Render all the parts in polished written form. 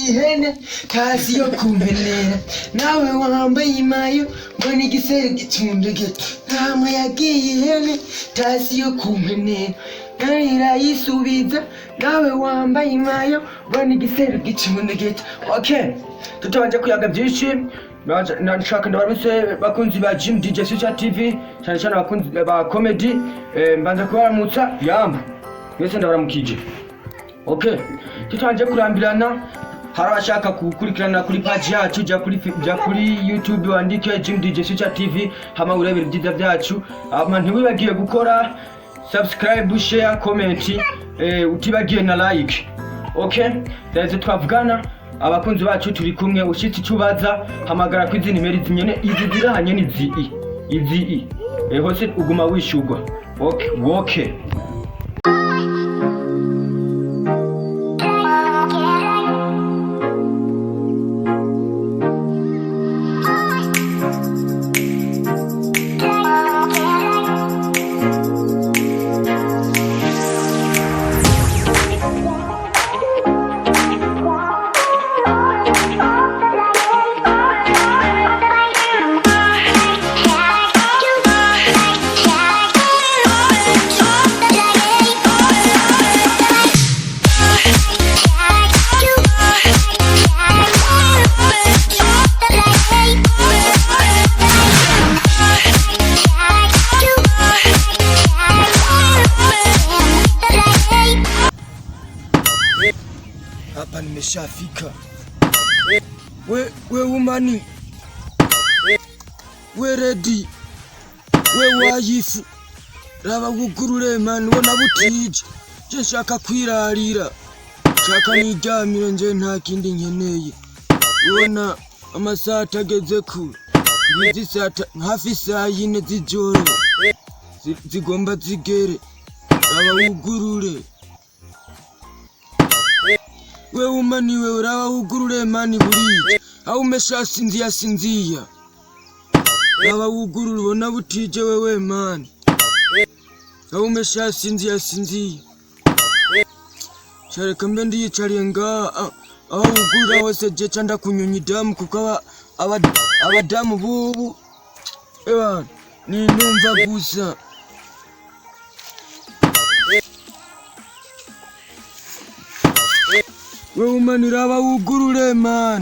Ihene tazi yo kumpenera, nawe wambaye imayo mbona igisere gicundegeta. Ntama yagiye ihene tazi yo kumpenera, nawe irayisubiza, nawe wambaye imayo mbona igisere gicundegeta. Okay, tutabanje kuyaga byinshi, nshaka ndabaramutse bakunzi ba Jim DJ Future TV, cyane cyane abakunzi ba comedy. Mbanza kubaramutsa yamba mwese, ndabaramukije. Okay, tutabanje kurambirana, hari abashaka gukurikirana kuri page yacu, jya kuri YouTube wandike Jim DJ Future TV, hama urebera ibyiza byacu. Hama ntiwibagiye gukora subscribe, share, comment, utibagiye na like. Okay, ndaze twavugana abakunzi bacu turi kumwe. Ushitse icyo ubaza, hamagara ku izi nimero izi nyene, izi zirahanye, ni izi izi i hose uguma wishugwa. Okay. Hapa nimeshafika. We woman, we lady, we wife, raba wugurure man, ubona butije. Je nshaka kwirarira, nshaka niryamire, nje nta kindi nkeneye. Ubona amasaha atageze kure, ngizi hafi saa 4 z'ijoro zigomba zigere. Raba wugurure. We woman, we uraba wugurure man, burije aho umeshasinzia sinzia. Raba wugurure, ubona butije wewe man, aho umeshasinzia sinzia. Shareka mbe ndiyicariye ngaha, aho wugurura hose je ca ndakunyunya idamu, kuko abadamu bubu ewa ninumva gusa. We woman, raba wugurure man,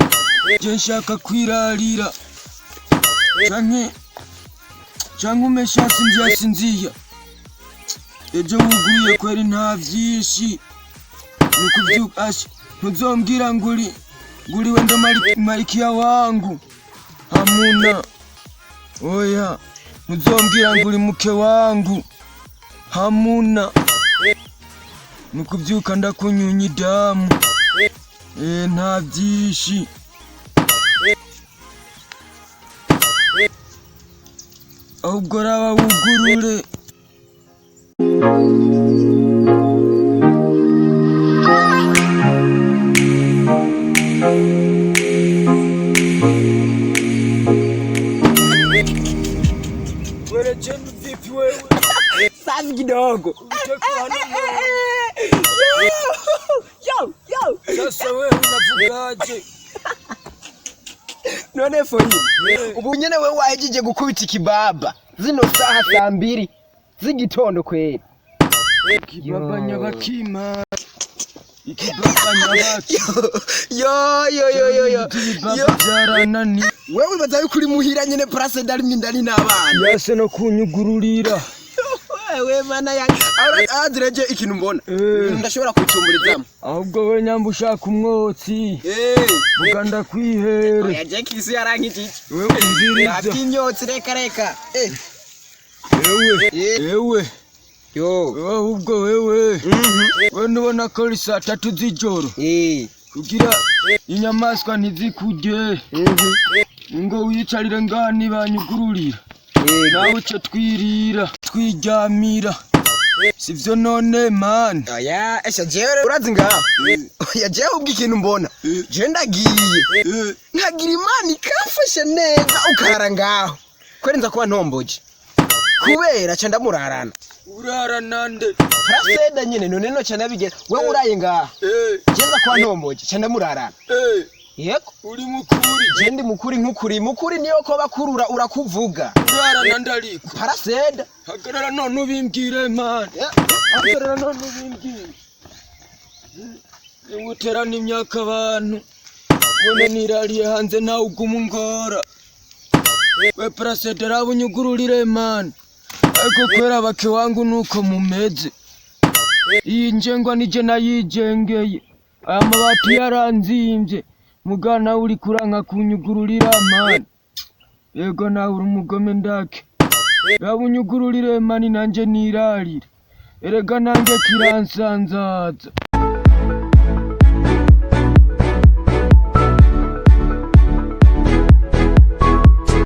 je nshaka kwirarira, canke umeshasinzia sinzia. Ejo wuguruye kweri, nta vyinshi nukuvyuka asha, ntuzombwira nguri we ndo malikia wangu, hamuna. Oya, ntuzombwira nguri muke wangu, hamuna. Nukuvyuka ndakunyunya idamu. Nta vyinshi. Ahubwo raba wugurure. Wewe Jembe, vipi wewe? Safi kidogo. Yo, yo. Sasa wewe unavugaje? None foyi, ubu nyene wewe wahejeje gukubita ikibaba zino saha saa 2 z'igitondo kweri? Ikibaba nyabakima. Ikibaba nyabaki. Yo yo yo yo yo. Ibibaba byaranani. Wewe wibaza yuko uri muhira nyene, place ndarimwe indani n'abana. Yase no kunyugururira. Wewe mana yanjye, azireje ikintu mbona ndashobora kucumburizamo. Ahubwo we nyamba ushaka umwotsi. Vuga ndakwihere. Oya, Jack isi yarankijije. Wewe umviriza. Abyimyotsi, reka reka. Ewe. Ewe. Yo. Wewe ahubwo wewe. We ndubona ko ari saa 3 z'ijoro. Kugira inyamaswa ntizikurye. Ngo wiyicarire ngaha ntibanyugururira. Nawe uce twirira twiryamira, sivyo none man? Oya, esha jewe urazi ngaha. Oya, jewe ubwo ikintu mbona, jewe ndagiye nkagira Imana ikamfashe neza, ukara ngaho kweri nza kuba ntomboje. Kubera ca ndamurarana. Urara nande? Paraseda nyene, none no ca ndabigera wewe uraye ngaha. Jenza kwa ntomboje ca ndamurarana. Yego. Uri mukuri? Je ndi mukuri nk'ukuri, mukuri niyo ko bakurura urakuvuga. Urara nande ariko? Paraseda. Hagarara none ubimbwire man. Hagarara none ubimbwire. Niwuterana imyaka abantu ubone nirariye hanze, nawe uguma ungora. We Paraseda, raba unyugururire man. Ariko kubera bake wangu nuko mumeze, iyi njengwa nije nayijengeye, aya mabati yaranzimvye, muga nawe uri kuranka kunyugururira man. Yego, nawe uri umugome ndake. Raba unyugururire man, nanje nirarire. Erega nanjye kiransanzaza.